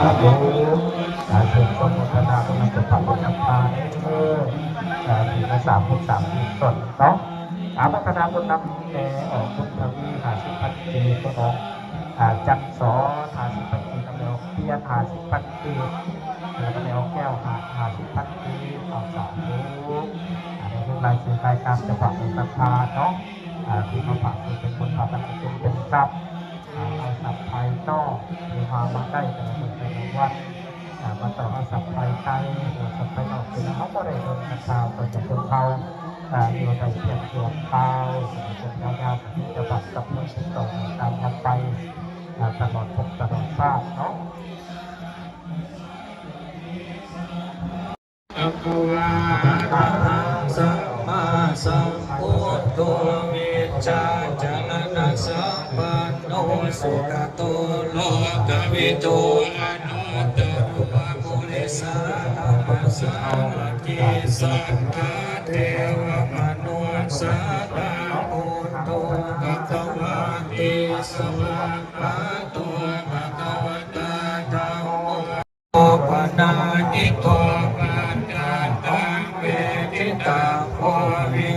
ສາທຸ ອາ ເຊີນສົມໂມທະນາບຸນນຳເຈົ້າພາບເຈົ້າສາເດີ ອາ ທີລະສາມຄົນສາມຄົນເນາະ ອາ ໂມທະນາບຸນນຳແມ່ອອກບຸນທະວີຫ້າສິບພັນກີບ ແມ່ອອກ ອາ ຈັນສອນຫ້າສິບພັນກີບ ແມ່ອອກປຽນຫ້າສິບພັນກີບ ແລ້ວກໍແມ່ອອກແກ້ວຫ້າສິບພັນກີບ ເອົາ ສາທຸ ອາ ໄດ້ເຫັນລາຍຊື່ລາຍນາມເຈົ້າພາບເຈົ້າສາເນາະ ອາ ທີ່ມາຝາກຕົວເປັນບຸນ ຝາກຕົວເປັນຊັບ ອາ ເອົາຊັບພາຍນອກທີ່ຫາມາໄດ້ແຕ່ລະມື້ແຕ່ລະວັນ ອາ ມາຕໍ່ເອົາຊັບພາຍໃນ ຫຼືວ່າຊັບພາຍນອກທີ່ເຮົາບໍ່ໄດ້ເບິ່ງນຳເຂົາ ກໍຈະເປັນເຂົາ ອາ ຢູ່ໄດ້ພຽງຊົ່ວຄາວ ເປັນຍາວໆ ຈະບັດກັບເຮົາສືບຕໍ່ຕາມເຮົາໄປ ອາ ຕະຫຼອດພົບຕະຫຼອດຊາດເນາະ. ພະຄະວາ ອະລະຫັງ ສຳມາສຳພຸດໂທ ວິຊາຈາລະນະສຳປັນໂນ ສຸກະໂຕ ໂລກະວິທູ ອະນຸດຕະໂຣ ປຸລິສະທຳມະສາລະກີ ສັກຂາເທວະມະນຸດສານັງ ພຸດໂທ ພະຄະວາຕິ ສະວາກຂາໂຕ ພະຄະວະຕາ ທຳໂມ ປະນາທິໂກ ປັດຈະຕັງ ເວທິຕັງ ໂພ ວິ